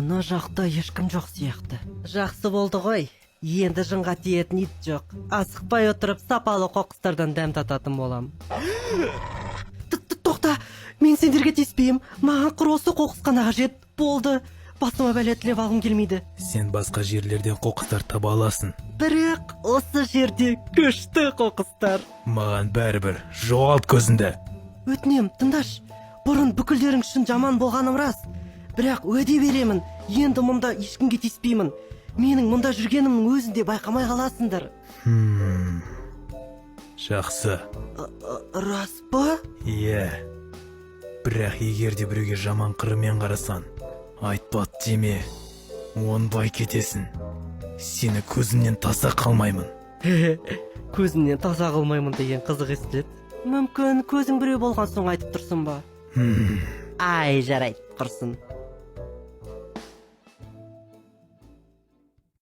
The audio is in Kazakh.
Мына жақта ешкім жоқ сияқты. Жақсы болды ғой. Енді жынға тиетін ит жоқ. Асықпай отырып, сапалы қоқыстардан дәм тататын болам. Тоқта, мен сендерге тиіспеймін. Маған құр осы қоқыс қана қажет. Болды. Басыма бәле тілеп алғым келмейді. Сен басқа жерлерден қоқыстар таба аласың. Бірақ осы жерде күшті қоқыстар. Маған бәрібір, жоғалт көзіңді. Өтінем, тыңдашы. Бұрын бүкілдерің үшін жаман болғаным рас. Бірақ уәде беремін, енді мұнда ешкімге тиіспеймін. Менің мұнда жүргенімнің өзін де байқамай қаласыңдар. Жақсы. Рас па? Иә. Бірақ егер де біреуге жаман қырымен қарасаң, айтпат деме, оңбай кетесің. Сені көзімнен таса қалмаймын. Көзімнен таза қылмаймын деген қызық естіледі. Мүмкін, көзің біреу болған соң айтып тұрсың ба? Хм. Ай, жарайды, құрсын.